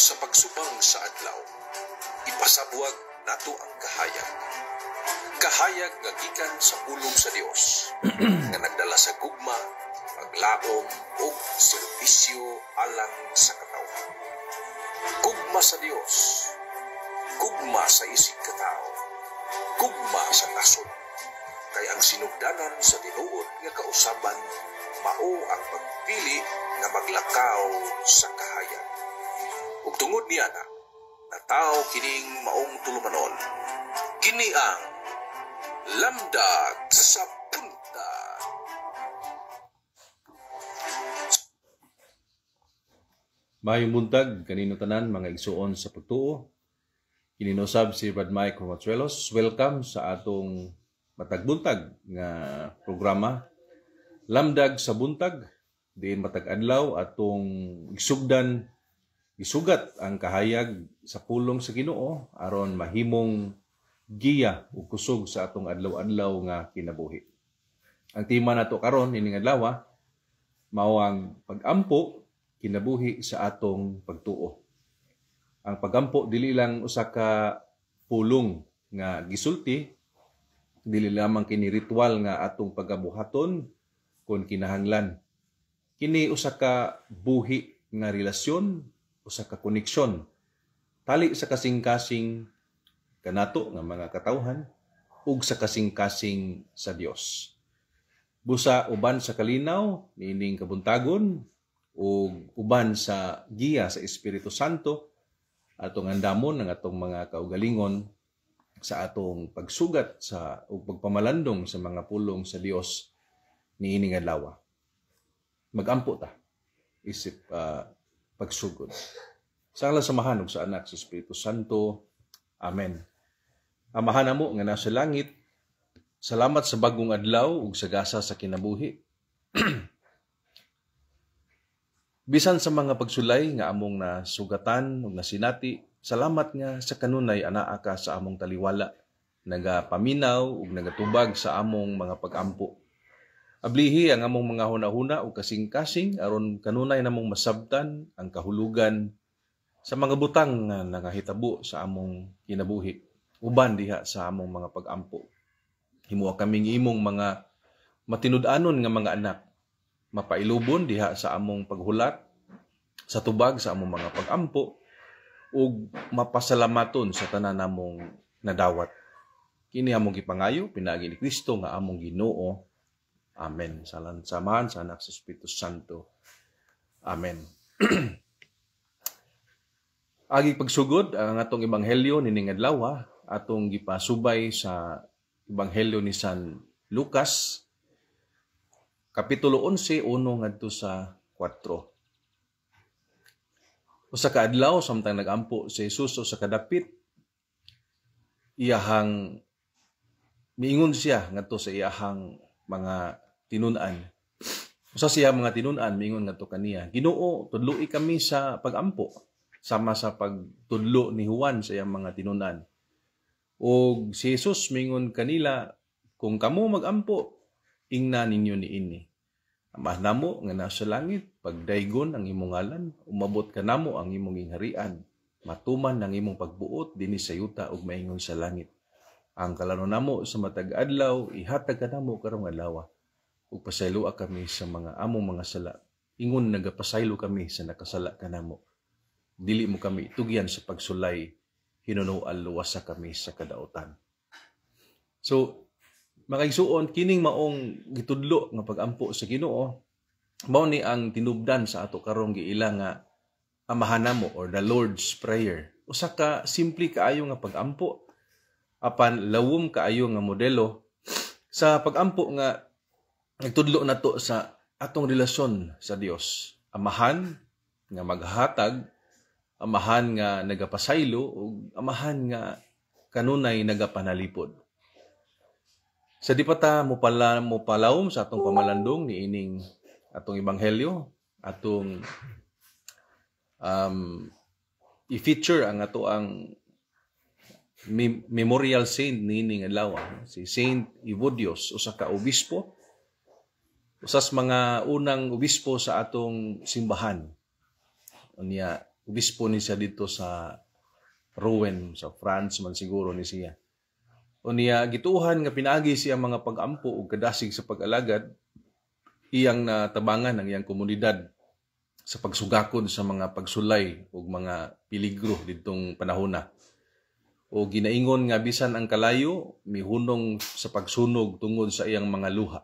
Sa pagsubang sa adlaw, ipasabwag nato ang kahayag. Kahayag nga gikan sa pulong sa Dios nga nagdala sa gugma, paglaom ug serbisyo alang sa katawhan. Gugma sa Dios, gugma sa isig katao, gugma sa nasod. Kay ang sinugdanan sa tinuod nga kausaban mao ang pagpili nga maglakaw sa kahayag. Ug tungod niana, natawo kining maong tulumanon. Kini ang Lamdag sa Buntag. Maayong buntag kanino tanan, mga igsuon sa pagtuo. Kini usab si Brad Mike Romachuelos. Welcome sa atong matag buntag nga programa, Lamdag sa Buntag, diin matag adlaw atong isugdan, isugat ang kahayag sa pulong sa Ginoo aron mahimong giya ug kusog sa atong adlaw-adlaw nga kinabuhi. Ang tema nato karon ining adlaw mao ang pag-ampo, kinabuhi sa atong pagtuo. Ang pagampo dili lang usa ka pulong nga gisulti, dili lamang kini ritual nga atong pagabuhaton kon kinahanglan. Kini usa ka buhi nga relasyon, usa ka koneksyon tali sa kasing-kasing kanato nga mga katawhan ug sa kasing-kasing sa Dios. Busa uban sa kalinaw niining kabuntagon ug uban sa giya sa Espiritu Santo, atong andamon ang atong mga kaugalingon sa atong pagsugat sa ug pagpamalandong sa mga pulong sa Dios niining adlaw. Magampo ta isip pagsugod. Sa ngalan sa Amahan ug sa Anak, sa Espiritu Santo. Amen. Amahan namo nga nasa langit, salamat sa bagong adlaw ug sa gasa sa kinabuhi. Bisan sa mga pagsulay nga among nasugatan ug nasinati, salamat nga sa kanunay anaa ka sa among taliwala, nagapaminaw ug nagatubag sa among mga pagampo. Ablihi ang among mga hunahuna ug kasing-kasing aron kanunay namong masabtan ang kahulugan sa mga butang nga nangahitabo sa among kinabuhi uban diha sa among mga pagampo. Himoa kaming imong mga matinud-anon nga mga anak, mapailubon diha sa among paghulat sa tubag sa among mga pagampo ug mapasalamaton sa tanan namong nadawat. Kini among gipangayo pinaagi ni Kristo nga among Ginoo. Amen. Sa Amahan, sa Anak, sa Espiritu Santo. Amen. Agi pagsugod ang atong ebanghelyo nining adlaw, atong gipasubay sa Ebanghelyo ni San Lucas kapitulo 11, 1 ngadto sa 4. Usa ka adlaw, samtang nagampo si Jesus usa ka dapit, iyahang miingon siya ngadto sa iyahang mga tinun-an. Usa siya mga tinun-an miingon ngadto kaniya, "Ginoo, tudloi kami sa pagampo sama sa pagtudlo ni Juan sa iyang mga tinun-an." Og si Jesus mingon kanila, "Kung kamo magampo, ingna ninyo niini: Ama namo nga nasa langit, pagdaygon ang imong ngalan, umabot kanamo ang imong gingharian, matuman ang imong pagbuot dinhi sa yuta ug maingon sa langit. Ang kalanon namo sa matag adlaw ihatag kanamo karong adlaw, ug pasayloa kami sa mga among mga sala, ingon nagapasaylo kami sa nakasala kanamo. Dili mo kami itugyan sa pagsulay, hinunoan luwasa kami sa kadautan." So, mga igsuon, kining maong gitudlo nga pagampo sa Ginoo, mao ni ang tinubdan sa ato karong giila nga Amahan Namo or the Lord's Prayer. Usa ka simple kaayo nga pagampo apan lawom kaayo nga modelo sa pagampo nga nagtudlo nato sa atong relasyon sa Dios. Amahan nga maghatag, amahan nga nagapasaylo ug amahan nga kanunay nagapanalipod. Sa di pa ta mopalawom sa atong pamalandong niining atong ebanghelyo, atong i-feature ang ato ang memorial saint niining adlaw, si Saint Evodius, usa ka obispo, usas mga unang obispo sa atong simbahan. Unya Obispo ni siya dito sa Rouen, sa France man siguro ni siya. Unya gituohan nga pinaagi siya mga pag-ampo ug kadasig sa pag-alagad, iyang natabangan ang iyang komunidad sa pagsugakon sa mga pagsulay ug mga peligro didtong panahona. O ginaingon nga bisan ang kalayo mihunong sa pagsunog tungod sa iyang mga luha.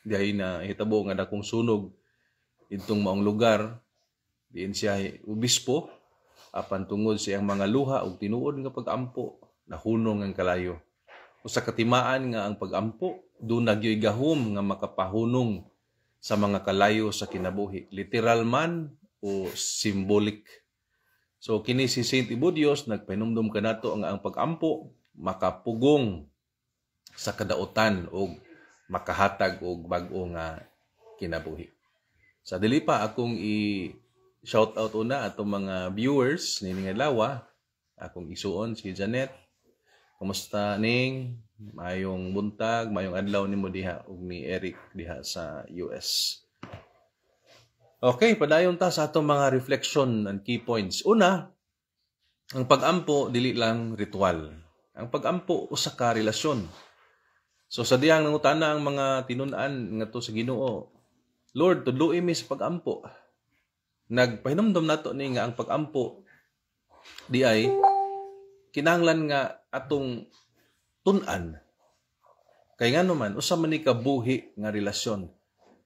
Dihay na hitabo nga dakong sunog didtong maong lugar, diin siya obispo, apan tungod sa iyang mga luha ug tinuod nga pag-ampo, nahunong ang kalayo. Usa ka timaan nga ang pag-ampo duna gyoy gahom nga makapahunong sa mga kalayo sa kinabuhi, literal man o symbolic. So kini si Saint Ibodios nagpahinumdum kanato nga ang pag-ampo makapugong sa kadautan og makahatag og bag-o nga kinabuhi. Sa dili pa, akong i shout out una atong mga viewers nining adlaw, akong isuon si Janet. Kumusta, ning? Mayong buntag, mayong adlaw nimo diha ug ni Eric diha sa US. Okay, padayon ta sa atong mga reflection and key points. Una, ang pag-ampo dili lang ritual. Ang pag-ampo usa ka relasyon. So sa dihang nangutana ang mga tinun-an ngadto sa Ginoo, "Lord, tudloi mi sa pag-ampo." Nagpahinumdom nato ni nga ang pag-ampo di ay kinahanglan nga atong tun-an. Kay ngano man, usa man ni kabuhi nga relasyon.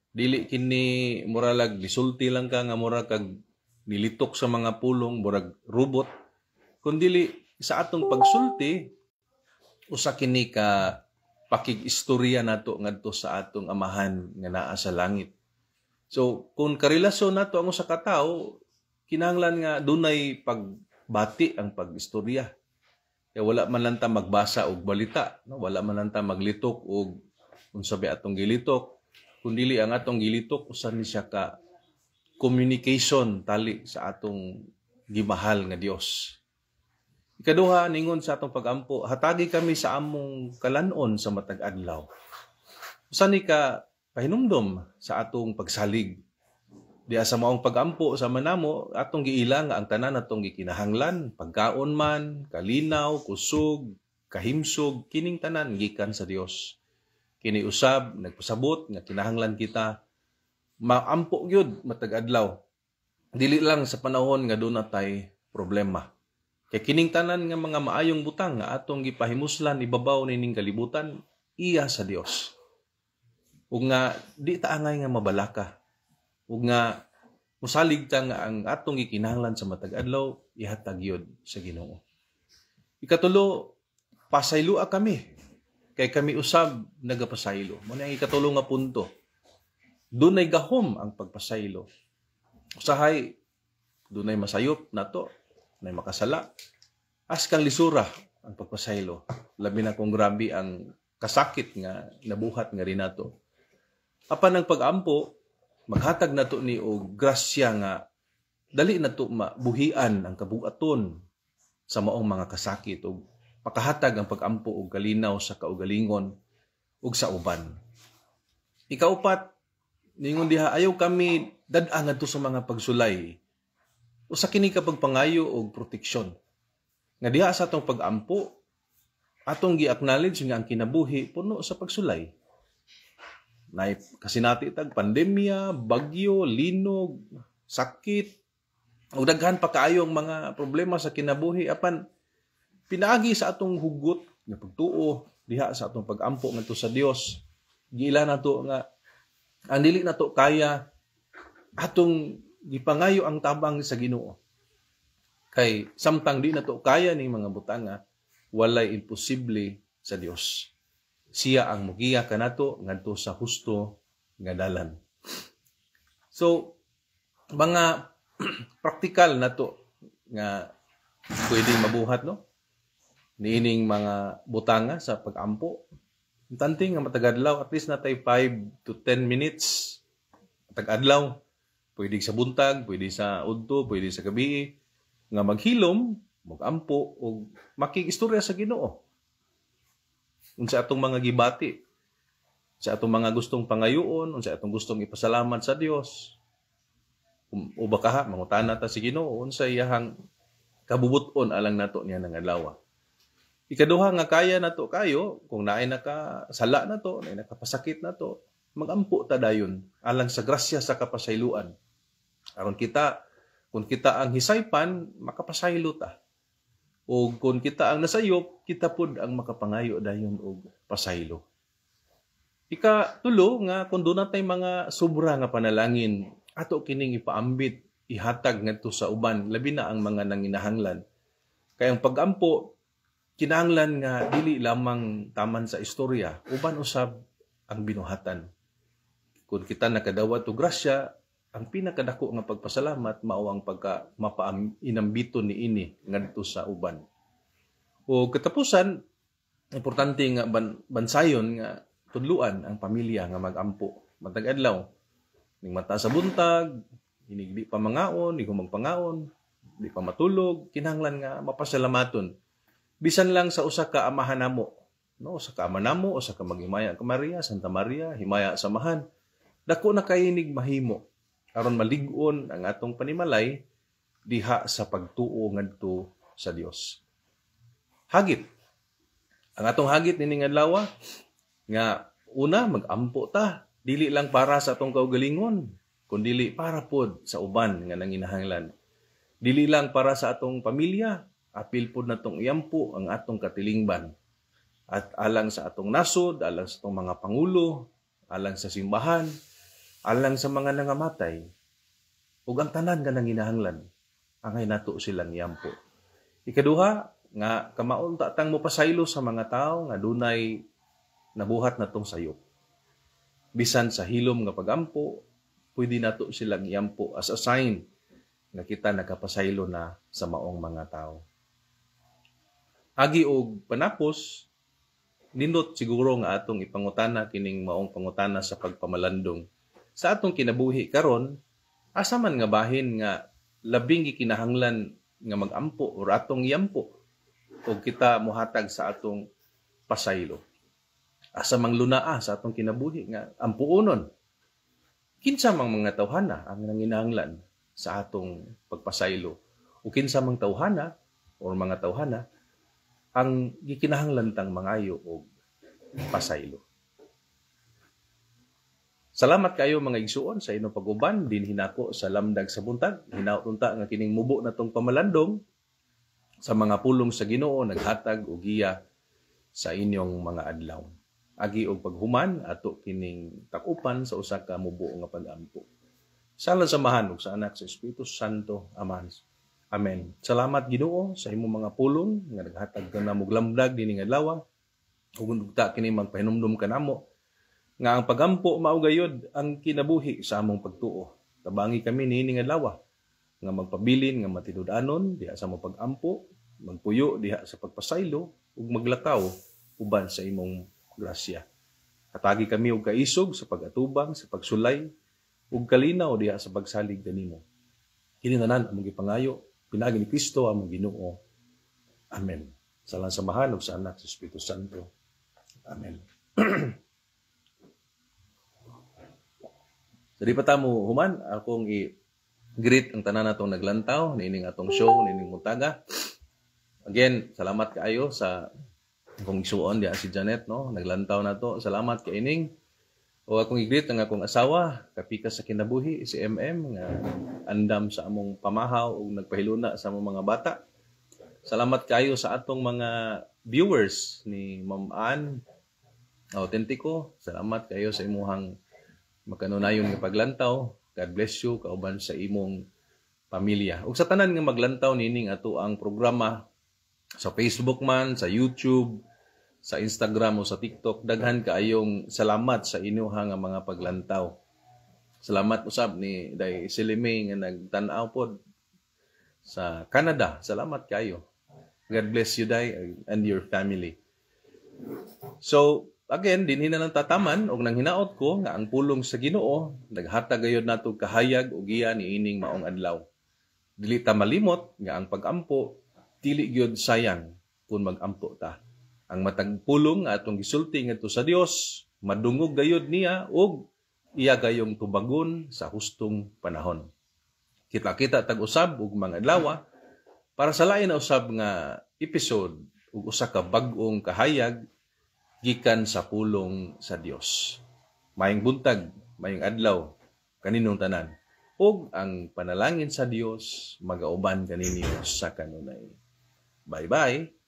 Dili kini muralag gisulti lang ka nga mura kag nilitok sa mga pulong, murag robot. Kundili sa atong pagsulti, usa kini ka pakig-istorya nato ngadto sa atong Amahan nga naa sa langit. So kung karelasyon nato ang usa ka tawo, kinahanglan nga dunay pagbati ang pag-istorya. Kaya wala man lang ta magbasa og balita, no? Wala man lang ta maglitok og unsa ba atong gilitok, kundili ang atong gilitok usa ni siya ka communication tali sa atong gimahal nga Dios. Ikaduha, ningon sa atong pagampo, "Hatagi kami sa among kalanon sa matag adlaw." Usa ni ka pahinumdom sa atong pagsalig. Diya sa maong pagampo sa manamo, atong giila nga ang tanan atong gikinahanglan, pagkaon man, kalinaw, kusog, kahimsog, kining tanan gikan sa Dios. Kini usab nagpasabot nga kinahanglan kita maampo gyud matag adlaw. Dili lang sa panahon nga duna tay problema. Kay kining tanan nga mga maayong butang nga atong gipahimuslan ibabaw nining kalibutan, iya sa Dios. Ug nga di ta angay nga mabalaka. Ug nga musalig ta nga ang atong gikinahanglan sa matag adlaw ihatag gyud sa Ginoo. Ikatulo, pasayloa kami kay kami usab nagapasaylo. Mo ang ikatulo nga punto. Dunay gahom ang pagpasaylo. Usahay dunay masayop nato, nay makasala. Askang lisura ang pagpasaylo. Labi na kung grabe ang kasakit nga nabuhat nga rin nato. Apan ang pag-ampo, maghatag nato ni og grasya nga dali nato mabuhian ang kabuaton sa maong mga kasakit ug pakahatag ang pag-ampo og kalinaw sa kaugalingon ug sa uban. Ikaupat, ningon diha, "Ayaw kami dad-a ngadto sa mga pagsulay." Usa kini ka pagpangayo og proteksyon. Nga diha sa atong pag-ampo, atong gi-acknowledge nga ang kinabuhi puno sa pagsulay. Nay kasinati tag pandemya, bagyo, linog, sakit, ug daghan pa kaayo ang mga problema sa kinabuhi, apan pinaagi sa atong hugot nga pagtuo diha sa atong pag-ampo ngadto sa Dios, giila nato nga ang dili nato kaya, atong gipangayo ang tabang sa Ginoo. Kay samtang di nato kaya ning mga butanga, walay imposible sa Dios. Siya ang mugiya kanato ngadto sa husto nga dalan. So mga praktikal nato nga pwedeng mabuhat, no, niining mga butanga sa pag-ampo. Importante nga matag adlaw at least natay 5 to 10 minutes matag adlaw. Pwede sa buntag, pwede sa udto, pwede sa gabi nga maghilom, magampo og makig-istorya sa Ginoo. Unsa atong mga gibati, sa atong mga gustong pangayoon, unsa atong gustong ipasalamat sa Dios. O baka mangutana ta sa Ginoo unsa iyahang kabubuton alang nato niya ng adlaw. Ikaduha nga kaya nato kayo, kung naay nakasala nato, naay nakapasakit nato, magampo ta dayon alang sa grasya sa kapasayloan. Aron kita, kung kita ang hisaypan, makapasaylo ta. O kung kita ang nasayop, kita pud ang makapangayo dayon og pasaylo. Ikatulo nga kung doon natay mga sobra nga panalangin, ato kining ipaambit, ihatag ngadto sa uban, labi na ang mga nanginahanglan. Kay ang pagampo kinahanglan nga dili lamang taman sa istorya, uban usab ang binuhatan. Kung kita nakadawat og grasya, ang pinakadako nga pagpasalamat mao ang pagka mapainambiton niini ngadto sa uban. O katapusan, importante nga bansayon nga tudluan ang pamilya nga magampo matag adlaw. Ning mata sa buntag, inig di pa mangaon, di magpangaon, di pa matulog, kinahanglan nga mapasalamaton. Bisan lang sa usa ka amahan namo, no, usa ka ama namo, usa ka maghimaya ka Maria, Santa Maria, himaya samahan. Dako na kainig mahimo aron malig-on ang atong panimalay diha sa pagtuo ngadto sa Dios. Hagit. Ang atong hagit nining adlaw nga una, magampo ta dili lang para sa atong kaugalingon kundili para pod sa uban nga nanginahanglan. Dili lang para sa atong pamilya, apil pod natong iampo ang atong katilingban. At alang sa atong nasod, alang sa atong mga pangulo, alang sa simbahan, alang sa mga nangamatay, ug ang tanan nga nanginahanglan, angay nato silang iampo. Ikaduha, nga kamaunta tang mopasaylo sa mga tao nga dunay nabuhat natong sayop. Bisan sa hilom nga pagampo, pwede nato silang iampo as a sign nga kita nakapasaylo na sa maong mga tao. Agi og panapos, nindot siguro nga atong ipangutana kining maong pangutana sa pagpamalandong. Sa atong kinabuhi karon, asa man nga bahin nga labing gikinahanglan nga magampo or atong iampo o kita mohatag sa atong pasaylo? Asa mang lunaa sa atong kinabuhi nga ampuonon? Kinsa mang mga tawhana ang nanginahanglan sa atong pagpasaylo? O kinsa mang tawhana or mga tawhana ang gikinahanglan tang mangayo og pasaylo? Salamat kayo mga igsuon sa inyong pag-uban dinhi nako sa Lamdag sa Buntag. Hinaot unta nga kining mubo natong pamalandong sa mga pulong sa Ginoo naghatag og giya sa inyong mga adlaw. Agi og paghuman ato kining takupan sa usa ka mubo nga pag-ampo. Sa ngalan sa Amahan ug sa Anak sa Espiritu Santo. Amen. Amen. Salamat Ginoo sa imong mga pulong nga naghatag ka namo lamdag dinhi adlaw. Ug unta kini magpahinumdum kanamo nga ang pagampo mao gayod ang kinabuhi sa among pagtuo. Tabangi kami niining adlaw nga magpabilin nga matinud-anon diha sa among pagampo, magpuyo diha sa pagpasaylo ug maglakaw uban sa imong grasya. Hatagi kami og kaisog sa pag-atubang, sa pagsulay ug kalinaw diha sa pagsalig kanimo. Kini tanan among gipangayo pinaagi ni Kristo among Ginoo. Amen. Sa ngalan sa Amahan ug sa Anak sa Espiritu Santo. Amen. Sa di pa ta mo human, akong i-greet ang tanan natong naglantaw niining atong show niining buntaga. Again, salamat kaayo sa akong igsuon diha si Janet, no, naglantaw na to. Salamat kay ining. O akong i-greet ang akong asawa, kapikas sa kinabuhi, si MM, nga andam sa among pamahaw ug nagpahiluna sa among mga bata. Salamat kayo sa atong mga viewers ni Ma'am Ann Autentico. Salamat kayo sa imuhang makanunayon nga paglantaw. God bless you kauban sa imong pamilya. Ug sa tanan nga maglantaw nining ato ang programa sa Facebook man, sa YouTube, sa Instagram o sa TikTok, daghan kaayong salamat sa inyuha nga mga paglantaw. Salamat usab ni Day Silime nga nagtan-aw pod sa Canada. Salamat kayo. God bless you, Day, and your family. So, again, dinhi na lang tataman og nang hinaot ko nga ang pulong sa Ginoo naghatag gayud nato kahayag og giya niining maong adlaw. Dili ta malimot nga ang pagampo dili gyud sayang kung magampo ta. Ang matag pulong nga atong gisulti ngadto sa Dios, madungog gayud niya og iya gayong tubagon sa hustong panahon. Kita-kita tag usab ug mga adlaw para sa lain na usab nga episode ug usa ka bag-ong kahayag gikan sa pulong sa Dios. Maayong buntag, maayong adlaw kaninong tanan. Ug ang panalangin sa Dios magauban kaninyo sa kanunay. Bye-bye.